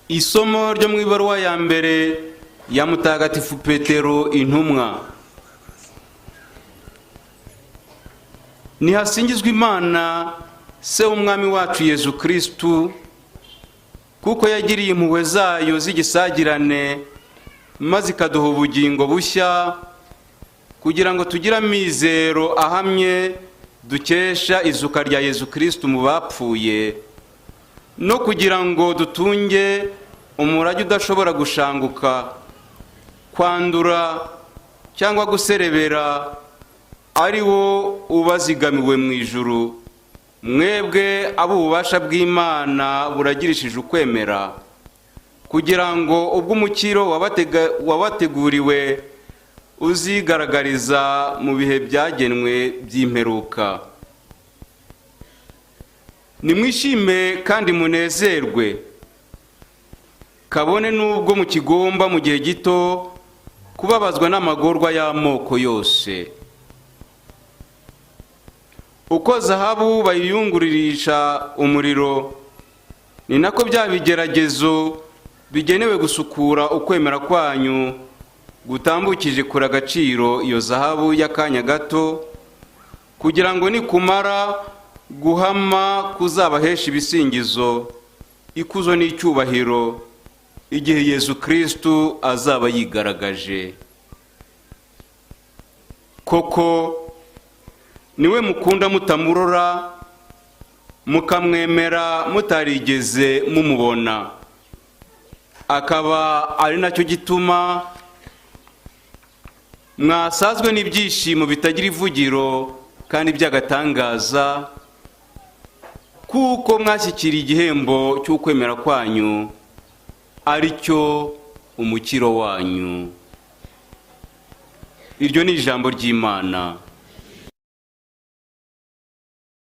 Isomo ryo mu ibaruwa ya mbere ya Mutagatifu Petero intumwa. Nihasingizwe Imana se w'Umwami wacu Yezu Kristu, kuko yagiriye impuhwe zayo z'igisagirane maze ikaduha ubugingo bushya, kugira ngo tugire amizero ahamye dukesha izuka rya Yezu Kristu mu bapfuye, no kugira ngo dutunge umurage udashobora gushanguka, kwandura cyangwa guserebera, ari wo ubazigamiwe mu ijuru, mwebwe abo ububasha bw'Imana buragirishije ukwemera, kugira ngo ubwo umukiro wabateguriwe uzigaragariza mu bihe byagenwe by'imperuka. Nimwishime kandi munezerwe, kabone n'ubwo mukigomba mu gihe gito kubabazwa n'amagorwa y'amoko yose. Uko zahabu bayiyunguririsha umuriro, ni nako bya bigeragezo bigenewe gusukura ukwemera kwanyu gutambukije kure agaciro iyo zahabu y'akanya gato, kugira ngo nikumara guhama kuzabahesha ibisingizo, ikuzo n'icyubahiro, igihe Yezu Kristu azaba yigaragaje. Koko niwe mukunda mutamurora, mukamwemera mutarigeze mumubona, akaba ari nacyo gituma mwasazwe n'ibyishimo bitagira ivugiro kandi by'agatangaza, kuko mwashyikiriye igihembo cy'ukwemera kwanyu, ari cyo umukiro wanyu. Iryo ni ijambo ry'Imana.